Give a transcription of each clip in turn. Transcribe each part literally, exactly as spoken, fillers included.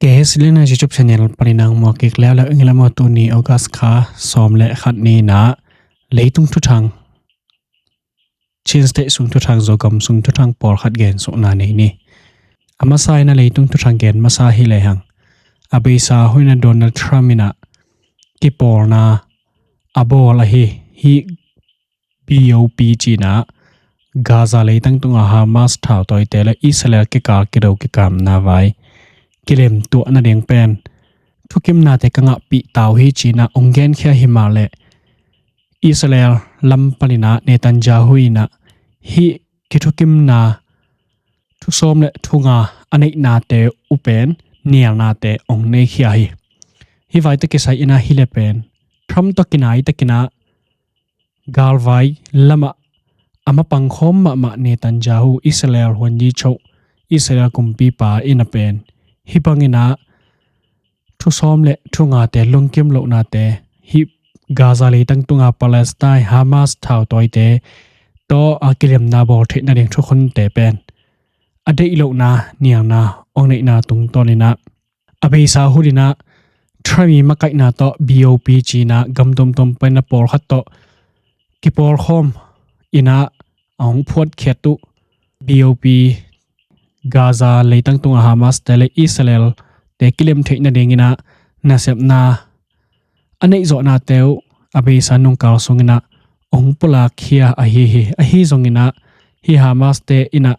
K H Lina YouTube channel panin nang muak kik leuleu ing. Lamah tuni August kha sawm le khat ni-in ah leitung thuthang, Chin State sung thuthang, Zogam sung thuthang pawlkhat gen sukna nei ni. A masa-in ah leitung thuthang gen masa hi lehang, a beisa hun-in ah Donald Trump in ah kipawlna a bawl ahi hi. B O P ci-in ah Gaza leitang tunga Hamas thautawite le Israel kikal kido kikapna vai kilemtuah nading pen thukimnate ka ngahpih ta uh hi ci-in ah hong genkhia hi mah leh, Israel lam panin ah Netanyahu in ah hih kithukimna thusawm le thunga a neihnate uh pen nialnate hong neikhia hi. Hih vai tawh kisai-in ah hi leh pen Trump tawh kinai takin ah galvai lamah a mapang khawm mahmah Netanyahu, Israel huanyichoh, Israel kumpipa in ah pen hih bangin ah thusawm le thungate, lungkim lohnate, hih Gaza leitang tunga Palestine Hamas thautawite tawh a kilemna bawl theih nading thukhunte pen a deih lohna nialna hong neihna tungtawnin ah, a beisa hun-in ah Trump i makaihna tawh B O P ci-in ah gam tuamtuam panin ah pawlkhat tawh kipawlkhawm in ah a hong phuatkhiat uh B O P, Gaza leitang tunga Hamas te le Israel te kilem theih nadingin ah nasepna a neih zawhnate uh a beisa nungkal sungin ah hong pulakkhia ahi hi. Ahi zongin ah hih Hamas te in ah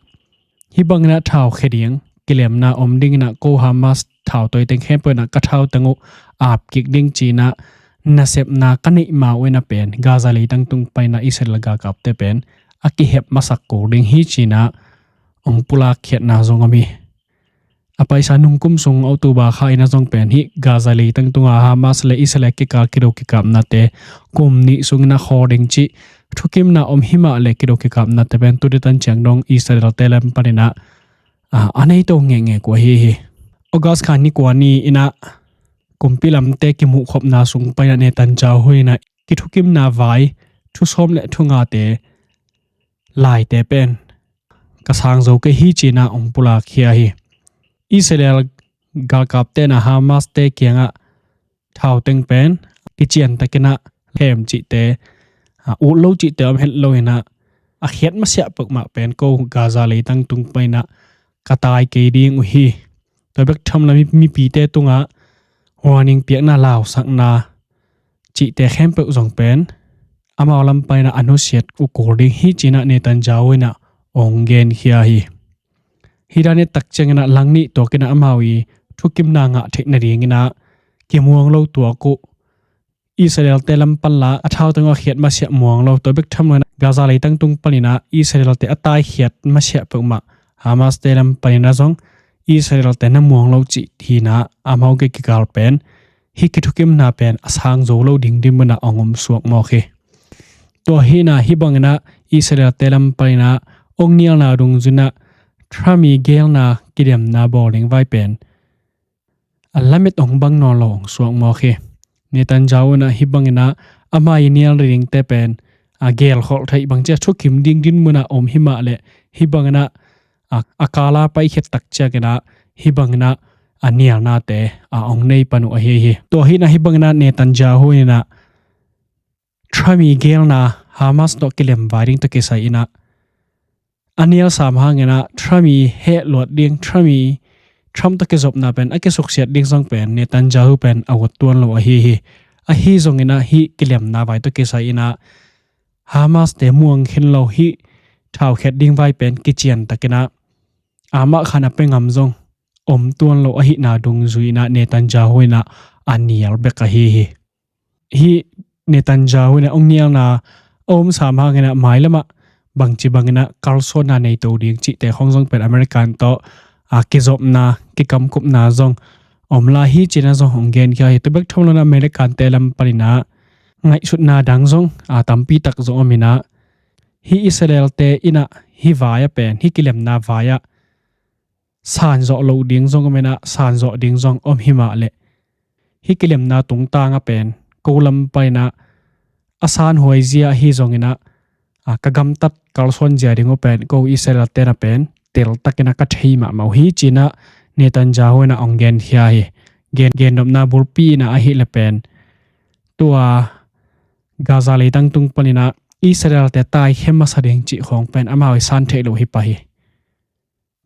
hih bangin ah thau khia ding, kilemna om dingin ah ko Hamas thautawi teng khempeuh in ah ka thau teng uh ap kik ding ci-in ah nasepna ka neih ma uh in ah pen Gaza leitang tung panin ah Israel galkapte pen a kihep masak kul ding hi ci-in ah hong pulakkhiatna zong om hi. A paisa nungkum sung October kha in ah zong pen hih Gaza leitang tunga Hamas le Israel kikal kido kikapnate kum nih sungin ah khawl ding cih thukimna om hi mah leh kido kikapnate pen tuni tanciang dong Israel te lam panin ah a, a nei to ngekngek uh ahi hi. August kha ni kua ni-in ah kumpi lamte kimuhkhopna sung panin ah Netanyahu in ah kithukimna vai thusawm le thungate laite pen ka sang zo kei hi ci-in ah hong pulakkhia hi. Israel galkapte in ah Hamas te kiangah thau teng pen kician takin ah khem cihte, a, ut lo cihte om het loin ah a khiat masiah peuhmah pen ko Gaza leitang tung panin ah ka tai kei ding uh hi. Tua bek tham lo, mi, mipite tungah warning piakna, lausakna cihte khempeuh zong pen amau lam panin ah a nusiat uh kul ding hi ci-in ah Netanyahu in ah hong genkhia hi. Hih dan i et tak ciangin ah langnih tuakin ah amau i thukimna ngah theih nadingin ah kimuang lo tuak uh, Israel te lam pan la a thau teng uh a khiat masiah muang lo, tua bek tham loin ah Gaza leitang tung panin ah Israel te a tai khiat masiah peuhmah Hamas te lam panin ah zong Israel te na muang lo cih hi-in ah amau kikal pen hih kithukimna pen a sang zo lo ding dinmun ah hong om suak mawk hi. Tua hi-in ah hih bangin ah Israel te lam panin ah hong nialna dungzui-in ah Trump i geelna kilemna bawl ding vai pen a lamet hong bang nawn lo hong suak mawk hi. Netanyahu in ah hih bangin ah ama i nial dingte pen a gelkholh theih, bangci a thukim ding dinmun ah om hi mah leh hih bangin ah a, a kal a paikhiat tak ciangin ah hih bangin ah a nialnate a hong nei pan uh ahi hi. Tua hi-in ah hih bangin ah Netanyahu in ah Trump i geelna Hamas tawh kilem vai ding tawh kisai-in ah a nial sam hangin ah Trump i heh luat ding, Trump i, Trump tawh kizopna pen a kisuksiat ding zong pen Netanyahu pen a ut tuan lo ahi hi. Ahi zongin ah hih kilemna vai tawh kisai-in ah Hamas te muang khin lo, hih thaukhiat ding vai pen kician takin ah amah khan a pia ngam zong om tuan lo ahihna dungzui-in ah Netanyahu in ah a nial bek ahi hi. Hih Netanyahu in ah hong nialna a om sam hangin ah mailam ah bangci bangin ah kalsuanna nei to ding cihte khawng zong pen American tawh a kizopna, kikamkupna zong om lai hi ci-in ah zong hong genkhia hi. Tua bek tham loin ah American te lam panin ah ngaihsutna dang zong a tampi tak zong om in ah hih Israel te in ah hih vai ah pen, hih kilemna vai ah sanzawh loh ding zong om in ah sanzawh ding zong om hi mah leh hih kilemna tungtang ah pen ko lam panin ah a sanhuai zia ahi zongin ah, a, ka gamtat kalsuan zia ding uh pen ko Israel te in ah pen tel takin ah ka thei mahmah uh hi ci-in ah Netanyahu in ah hong genkhia hi. Gen, gennopna bulpi in ah ahih leh pen tua Gaza leitang tung panin ah Israel-te taikhia masa ding cih khawng pen amau i san theih loh hi pah hi.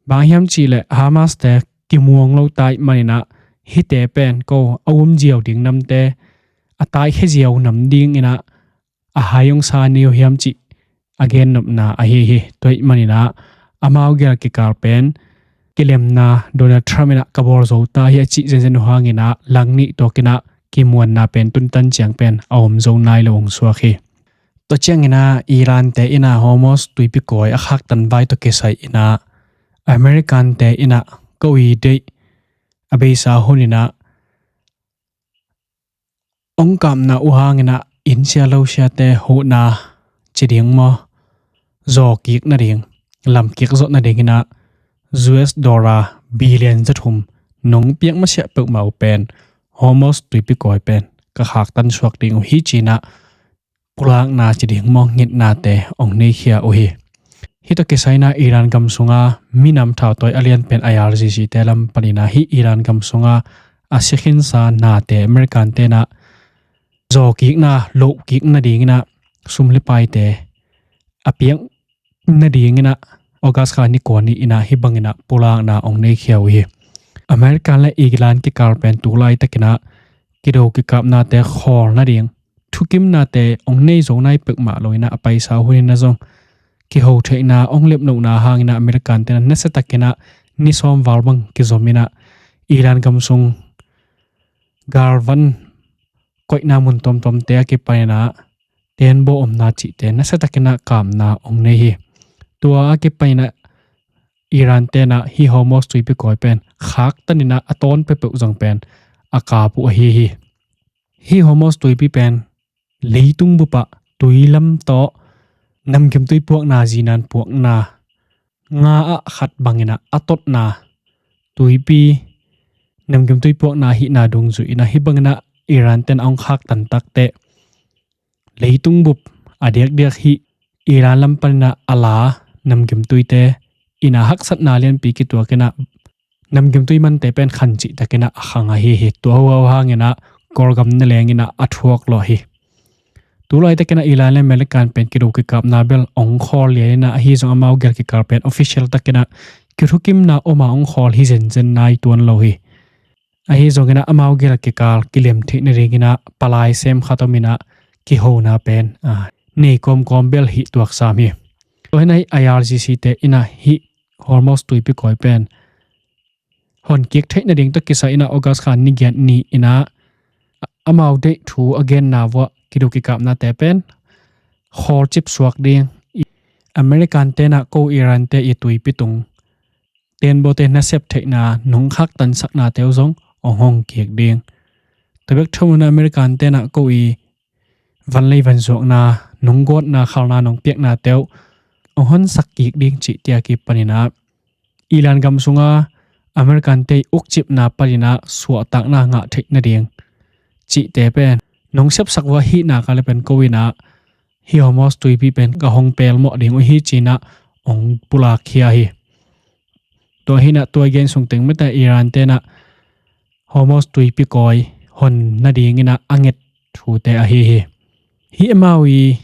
Bang hiam cih leh Hamas-te kimuang lo ta ahih manin ah hihte pen ko a um ziau ding namte a taikhia ziau nam dingin ah a hai hong sa ni uh hiam cih a gennopna ahi hi. Tua ahih manin ah amau gel kikal pen kilemna Donald Trump in ah ka bawl zo ta hi a cih zenzen uh hangin ah lang nih tuakin ah kimuanna pen tuntan ciang pen a om zo nai lo hong suak hi. Tua ciangin ah Iran-te in ah Hormuz tuipi kawi a khaktan vai tawh kisai in ah American-te in ah ko i deih a beisa hunin ah hong kapna uh hangin ah inn sia lo siate huhna ci ding maw, zaw kik nading, lam kik zawh nadingin ah U S dollar billion zathum nong piak masiah peuhmah uh pen Hormuz tuipi kawi pen ka khaktan suak ding uh hi ci-in ah pulakna ci ding maw, ngitnate hong neikhia uh hi. Hih tawh kisai in ah Iran gam sunga minam thautawi a lianpen I R G C-te lam panin ah hih Iran gam sunga a si khinsa nate American-te in ah zaw kikna, loh kik nadingin ah sum le paite a piak nadingin ah August kha ni kua ni in ah hih bangin ah pulakna hong neikhia uh hi. American le Iran kikal pen tu laitakin ah kido kikapnate khawl nading thukimnate hong nei zo nai peuhmah lo in ah a paisa hunin ah zong kiho theihna hong lemlohna hangin ah American-te in ah nasiatakin ah ni sawm val bang kizom in ah Iran gam sung galvan koihna mun tuamtuamte a kipanin ah tenbaw omna cihte nasiatakin ah kapna hong nei hi. Tua a kipanin ah Iran-te in ah hih Hormuz tuipi kawi pen khaktanin ah a tawn peuhpeuh zong pen a kap uh ahi hi. Hih Hormuz tuipi pen leitung bup ah tui lam tawh namgimtui puakna, zinan puakna nga ah khat bangin ah a totna tuipi, namgimtui puakna hihna dungzui in ah hih bangin ah Iran-te in ah hong khaktan takteh leitung bup a diakdiak hih Iran lam panin ah a la namgimtuite in ah haksatna lianpi kituakin ah namgimtui mante pen khan cihtakin ah a khang ahi hi. Tua uh hangin ah Kawlgam na lengin ah a thuak lawh hi. Tu laitakin ah Iran le American pen kido kikapna bel hong khawl lian in ah ahi zong amau gel kikal pen official takin ah kithukimna om a hong khawl hi zenzen nai tuan lo hi. Ahi zongin ah amau gel kikal kilem theih nadingin ah palai sem khat om in ah kihona pen a nei kawmkawm bel hi tuaksam hi. Tua hi in ah hih I R G C-te in ah hih Hormuz tuipi kawi pen hon kik theih nading tawh kisai in ah August kha ni giat ni in ah amau deih thu a genna vuah kido kikapnate pen khawlcip suak ding, American-te in ah ko Iran-te i tuipi tung tenbawte nasep theihna nong khaktansaknate uh zong hong hong kik ding. Tua bek tham lo in ah American-te in ah ko i vanlei vanzuakna, nong gawtna khalna nong piaknate uh hong honsak kik ding cihte a kipanin ah Iran gam sunga American-te i ukcipna panin ah suahtakna ngah theih nading cihte pen nong sepsak uh ahih nak leh pen ko in ah hih Hormuz tuipi pen ka hong pelmawh ding uh hi ci-in ah hong pulakkhia hi. Tua hi in ah tua i gen sungteng mite Iran-te in ah Hormuz tuipi kawi hon nadingin ah a nget thute ahi hi. Hih amau i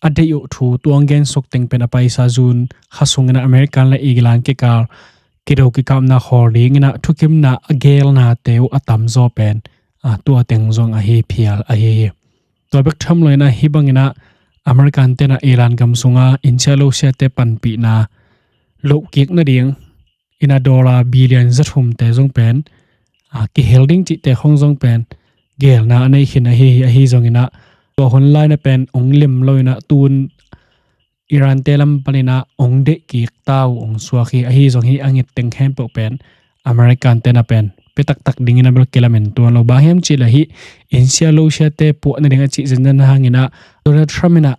a deih uh thu tua hong gen sungteng pen a paisa June kha sungin ah American le Iran kikal kido kikapna khawl dingin ah thukimna a gelnate uh a tamzaw pen a tua teng zong ahi phial ahi hi. Tua bek tham lo in ah hih bangin ah American-te in ah Iran gam sunga inn sia lo siate panpihna loh kik nading in ah dollar billion zathumte zong pen a kihel ding cihte khong zong pen gelna a nei khin ahi hi. Ahi zongin ah tua hun lai-in ah pen hong lem lo in ah tun Iran-te lam panin ah hong deih kik ta uh hong suak hi. Ahi zong hih a nget teng khempeuh pen American-te in ah pen pia taktak dingin ah bel kilamen tuan lo. Bang hiam cih leh hih inn sia lo siate puah nading a cih zenzen hangin ah Donald Trump in ah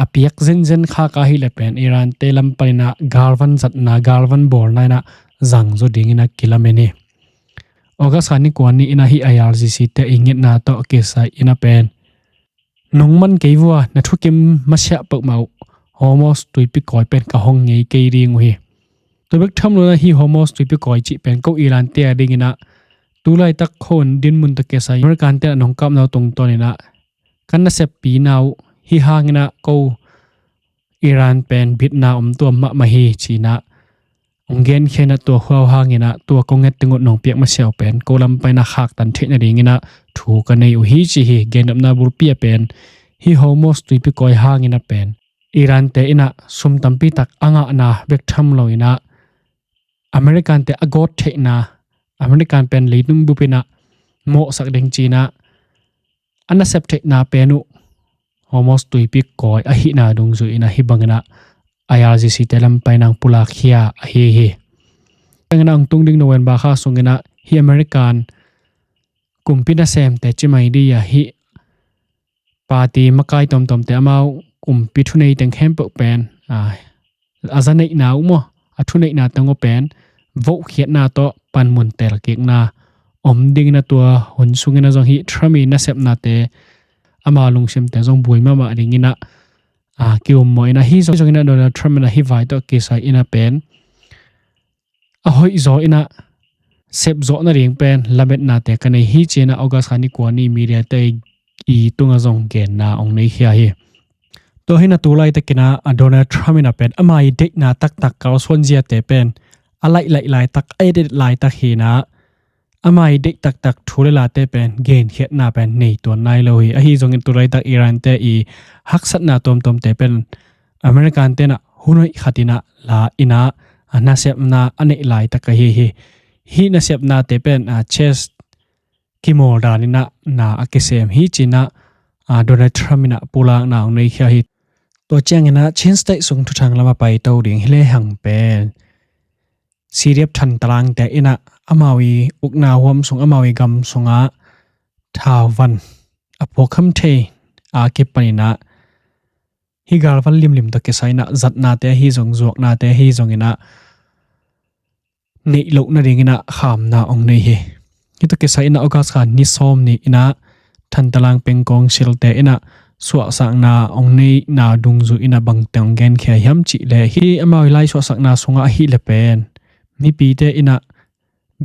a piak zenzen khak ahih leh pen Iran-te lam panin ah galvan zatna, galvan bawlna in ah zang zaw dingin ah kilamen hi. August kha ni kua ni in ah hih I R G C-te i ngetna tawh kisai in ah pen nong man kei vua, na thukim masiah peuhmah uh Hormuz tuipi kawi pen ka hong ngei kei ding uh hi. Tua bek tham lo inah hih Hormuz tuipi kawi cih pen ko Iran te a ding inah tulaitak khawng dinmun tawh kisai American te a nong kapna uh tungtawn inah kan naseppi na uh hih hang inah ko Iran pen bitna om tuam mahmah hi ci inah hong genkhia inah tua huau hang inah tua ko nget teng uh nong piak masiah uh pen ko lam pan inah khaktan theih nading inah thu ka nei uh hi ci hi. Gendopna bulpi ah pen hih Hormuz tuipi kawi hang inah pen Iran te inah sum tampi tak a ngahna bek tham lo inah American te a gawt theihna, American pen leitung bup inah mawhsak ding ci inah a nasep theihna pen uh Hormuz tuipi kawi ahihna dungzui inah hih bang inah I R G C te lam pan inah pulakkhia ahi hi. Hih bang inah hong tung ding November kha sung inah hih American kumpi nasemte ci mai ding a, hih party makai tuamtuamte amau kumpi thunei teng khempeuh pen a, a za neihna uh maw, a thuneihna teng uh pen vohkhiatna tawh panmun telkikna om ding inah tua hun sung inah zong hih Trump i nasepnate ama lungsimte zong buai mahmah ding inah a, ki-ummawh inah hih zong inah Donald Trump inah hih vai tawh kisai inah pen a hoih zaw inah sep zawh nading pen lametnate ka nei hi ci inah August kha ni kua ni media te i tungah zong genna hong neikhia hi. Tua hi inah tulaitak inah a Donald Trump inah pen ama i deihna taktak kalsuan ziate pen a laih laih laitak, a et et laitak hi inah ama i deih taktak thu le late pen genkhiatna pen nei tuan nai lo hi. Ahi zongin tulaitak Iran te i haksatna tuamtuamte pen American te inah hun hoih khat inah la inah a nasepna a neih laitak ahi hi. Hih nasepnate pen a chess kimawl dan inah na a kisem hi ci inah a Donald Trump inah pulakna hong neikhia hi. Tua ciang inah Chin State sung thuthang lam a paito ding hi lehang pen C D F Thantalangte inah amau i ukna huam sung, amau i gam sungah thau van a puakkham thei a kipan inah hih galvan limlim tawh kisai inah zatnate ahi zong, zuaknate ahi zong inah neih loh nading inah khamna hong nei hi. Hih tawh kisai inah August kha ni sawm ni inah Thantalang pengkawng silte inah suahsakna hong neihna dungzui inah bangteng hong genkhia hiam cih leh hih amau i lai suahsakna sungah ahih leh pen mipite inah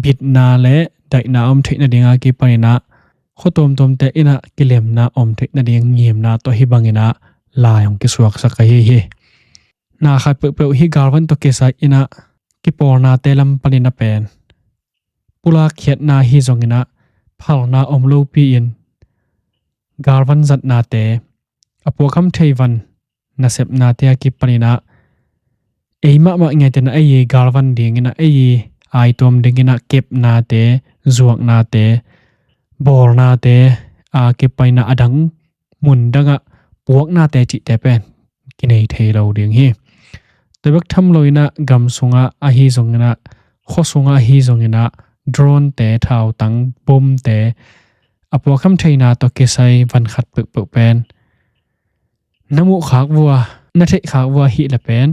bitna le daihna om theih nading a kipan inah khua tuamtuamte inah kilemna om theih nading ngimna tawh hih bang inah lai hong kisuaksak ahi hi. Na khat peuhpeuh hih galvan tawh kisai inah kipawlnate lam pan inah pen pulakkhiatna ahi zong inah phalna om lopi in galvan zatnate, a puakkham thei van nasepnate a kipan inah ei mahmah ngiat inah ei i galvan ding inah ei i aituam ding inah kepnate, zuaknate, bawlnate a kipan inah a dang mun dangah puaknate cihte pen kinei thei lo ding hi. Tua bek tham lo inah gam sungah ahi zong inah khua sungah ahi zong inah drone te, thautang, bomb te, a puakkham theina tawh kisai van khat peuhpeuh pen na muh khak vua, na theih khak vua ahih leh pen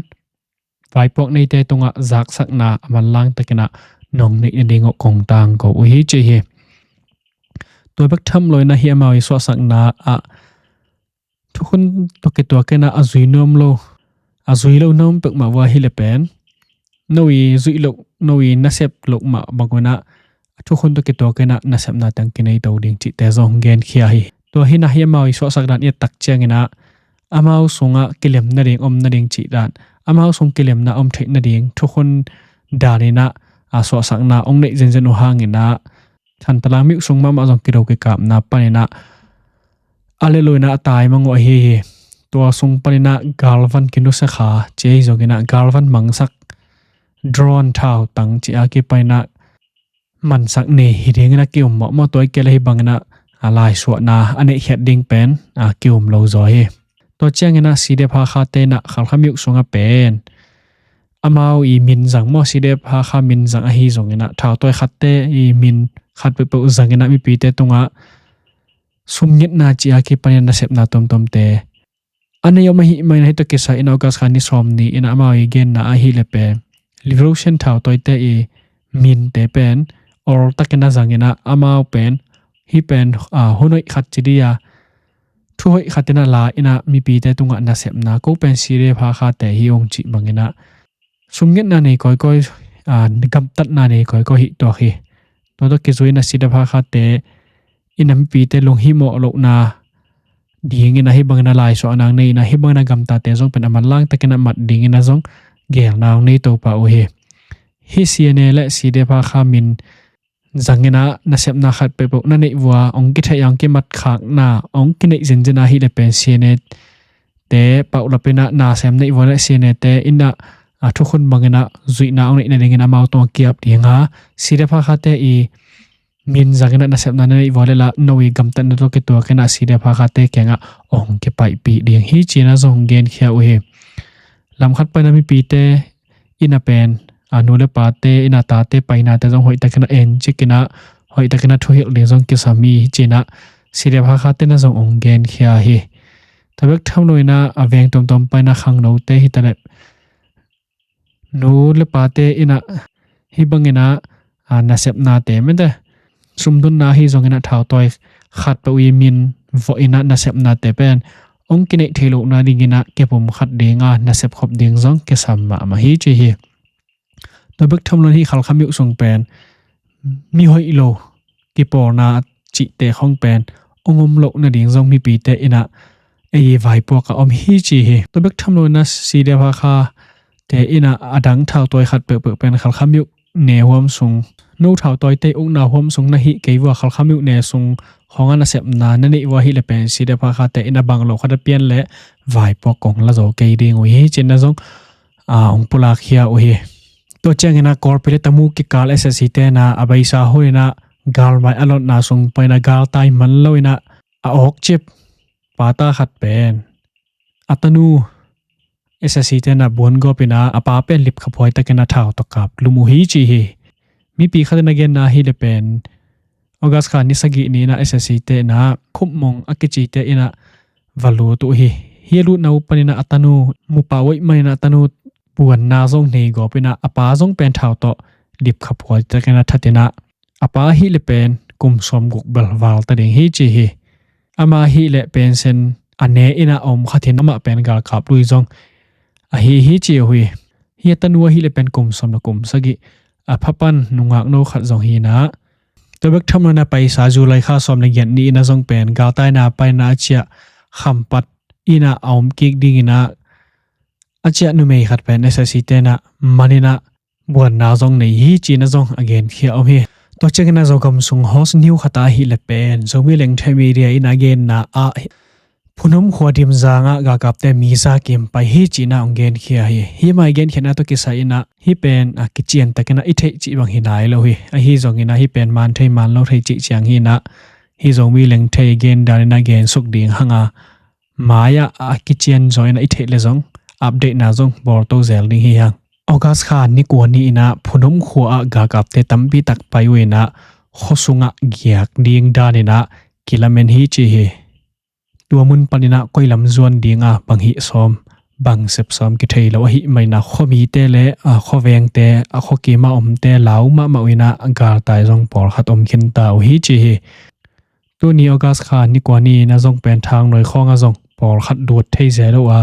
vaipuak neite tungah zaksakna a manlang tak inah nong neih nading uh kong tangko uh hi ci hi. Tua bek tham lo inah hih amau i suahsakna ah thukhun tawh kituak inah a zui nuam lo, a zui lo nuam peuhmah vua ahih leh pen no i zuih loh, no i nasep loh mah bang uh inah a thukhun tawh kituak inah nasepna teng kinei to ding cihte zong genkhia hi. Tua hi inah hih amau i suahsak dan i et tak ciang inah amau sungah kilem nading om nading cih dan, amau sung kilemna om theih nading thukhun dan inah a suahsakna hong neih zenzen uh hang inah Thantalang myo sung mahmah zong kido kikapna pan inah a leh lo inah a taimang uh ahi hi. Tua sung pan inah galvan kinusia kha ci ahi zong inah galvan mangsak drone, thautang cih a kipan inah mansak nei hi ding inah ki-um mahmah. Tua i kei le hih bang inah a laisuahna a neihkhiat ding pen a ki-um lo zaw hi. Tua ciang inah C D F Hakha te inah Khalkha myo sungah pen amau i min zang maw, C D F Hakha min zang ahi zong inah thautawi khatte i min khat peuhpeuh zang inah mipite tungah sumngetna cih a kipan inah nasepna tuamtuamte a nei om ahih man inah hih tawh kisai inah August kha ni sawm ni inah amau i genna ahih leh pen Liberation thautawite i minte pen ol tak inah zang inah amau pen hih pen a hun hoih khat ci ding a, thu hoih khat inah la inah mipite tungah nasepna, ko pen C D F Hakha te hi ung cih bang inah sumngetna nei kawikawi, gamtatna nei kawikawi hi tuak hi. Tua tawh kizui-in a C D F Hakha te in a mipite lunghimawh lohna dingin a hih bangin a laisuahna nei in a hih bangin a gamtate zong pen a manlang takin a mat dingin a zong geelna hong nei Topa uh hi. Hih C N A le C D F Hakha min zangin a nasepna khat peuhpeuh na neih vua hong kitheih a hong kimatkhakna hong kineih zinzin a hih le pen C N A te paulapin a nasem neih vua le C N A te in a thukhun bangin a zuihna hong neih nadingin amau tungah kiap ding a, C D F Hakha te i min zangin a nasepna na neih vua le la no i gamtatna tawh kituakin a C D F Hakha te kiangah hong kipaipih ding hi ci-in a zong genkhia uh hi. Lamkhat panin a mipite in a pen a nu le pate in a tate painate zong hoihtakin a encik in a hoihtakin a thuhilh ding zong kisam hi ci-in a C D F Hakha te in a zong hong genkhia hi. Tua bek tham loin a veng tuamtuam panin a khangnote hi ta le nu le pate in a hih bangin a nasepnate mete sumdonna ahi zongin a thautawi khat peuh i min vawh in a nasepnate pen hong kineih theih lohna dingin a kepum khat ding a nasep khop ding zong kisam mahmah hi ci hi. Tua bek tham loin hih Khalkha myo sung pen mi hoih lo kipawlna cihte khong pen hong om loh nading zong mipite in a ei vaipuak a om hi ci hi. Tua bek tham loin a C D F Hakha te in a a dang thautawi khat peuhpeuh pen Khalkha myo ne huam sung no thautawite ukna huam sung na hih kei vua Khalkha myo ne sung khong a nasepna na neih vua hih le pen C D F Hakha te in a bang lo khat a pian le vaipuak kong la zo kei ding uh hi ci-in a zong hong pulakkhia uh hi. Tua ciangin a Kawlpi le Tamu kikal S S C te in a a beisa hunin a galmai a lotna sung panin a galtai man loin a a awkcip pata khat pen a tanu S S C te in a buan gawpin a a pa pen lipkhaphuai takin a thau tawh kap lum uh hi ci hi. Mipi khat in a genna ahi le pen August kha ni sagih ni in a S S C te in a Khupmong a kicite in a va lut uh hi. Hih a lutna uh panin a a tanu mu pah uh ahih manin a a tanu buanna zong nei gawpin a a pa zong pen thau tawh lipkhaphuai takin a that in a a pa ahih le pen kum sawmguk bel val ta ding hi ci hi. Ama ahih le pension a ne in a om khat in amah pen galkap lui zong ahi hi ci uh hi. Hih a tanu ahih le pen kum sawm le kum sagih a pha pan nungak no khat zong hi in a tua bek tham loin a paisa July kha sawm le giat ni in a zong pen galtaina panin a a ciah khampat in a a om kik dingin a a ciah numei khat pen S S C te in a man in a buanna zong nei hi ci-in a zong a genkhia om hi. Tua ciangin a Zogam sung host new khat ahih le pen Zomi Lengthe Media in a genna ah Phunom khua Dimzang ah galkapte mi za kim pai hi ci-in a hong genkhia hi. Hih mai genkhiatna tawh kisai in a hih pen a kician takin a i theih cih bang hi nai lo hi. Ahi zongin a hih pen man thei man lo thei cih ciang hi in a hih Zomi Lengthe gen danin a gensuk ding hang a mai-ah a kician zaw in a i theih le zong update na zong bawl to zel ding hi hang. August kha ni kua ni in a Phunom khua ah galkapte tampi tak pai uh in a khuasung ah giak ding danin a kilamen hi ci hi. Tua mun panin a koi lam zuan ding a bang hih sawm bang sep sawm kithei lo ahih manin a khuamite le a khuavengte a khuakim a omte lau mahmah uh in a galtai zong pawlkhat om khinta uh hi ci hi. Tuni August kha ni kua ni in a zong pen Thangnuai khawng ah zong pawlkhat lut thei zel uh a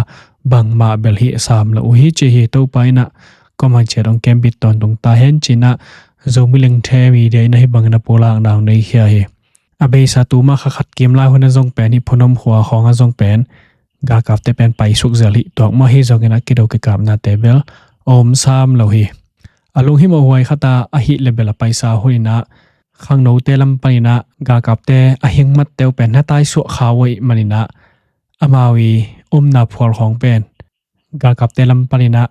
bangmah bel hih sam lo uh hi ci hi. Topa in a koma ciat hong kembit tawntung ta hen ci-in a Zomi Lengthe Media in a hih bangin a pulakna hong neikhia hi. A beisa tuma kha khat kim lai hun ah zong pen hih Phunom khua khawng ah zong pen galkapte pen paisuk zel hi tuak mah hi zongin a kido kikapnate bel om sam lo hi. A lunghimawh huai khat a ahih le bel a paisa hun in a khangnote lam panin a galkapte a hingmatte uh pen na taisuah kha uh ahih manin a amau i omna phual khawng pen galkapte lam panin a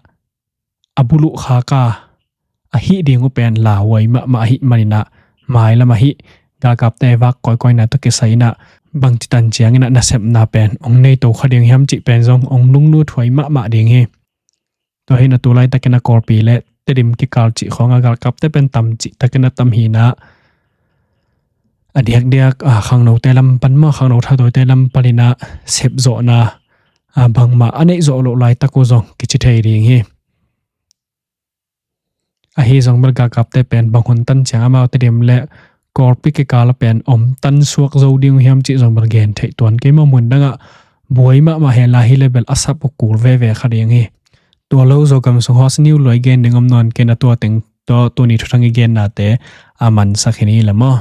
a buluh khak a ahih ding uh pen lauhuai mahmah ahih manin a mailam ahih galkapte vak kawikawina tawh kisai in a bangci tan ciangin a nasepna pen hong nei to kha ding hiam cih pen zong hong lunglut huai mahmah ding hi. Tua hi in a tu laitakin a Kawlpi le Tedim kikal cih khawng a galkapte pen tam cih takin a tam hi in a a diakdiak a khangnote lam pan maw khangno thatawite lam panin a sepzawhna a bangmah a neih zawh loh laitak uh zong kici thei ding hi. Ahi zong bel galkapte pen bang hun tan ciang amau Tedim le Kawlpi kikal a pen om tan suak zo ding uh hiam cih zong bel gen theih tuan kei maw. Mun dangah buai mahmah hen la hi le bel a sap uh kul veve kha ding hi. Tua lo Zogam sung host New Loi gen ding om nawn kei a, tua teng tawh tuni thuthang i gennate a mansak hi ni le maw.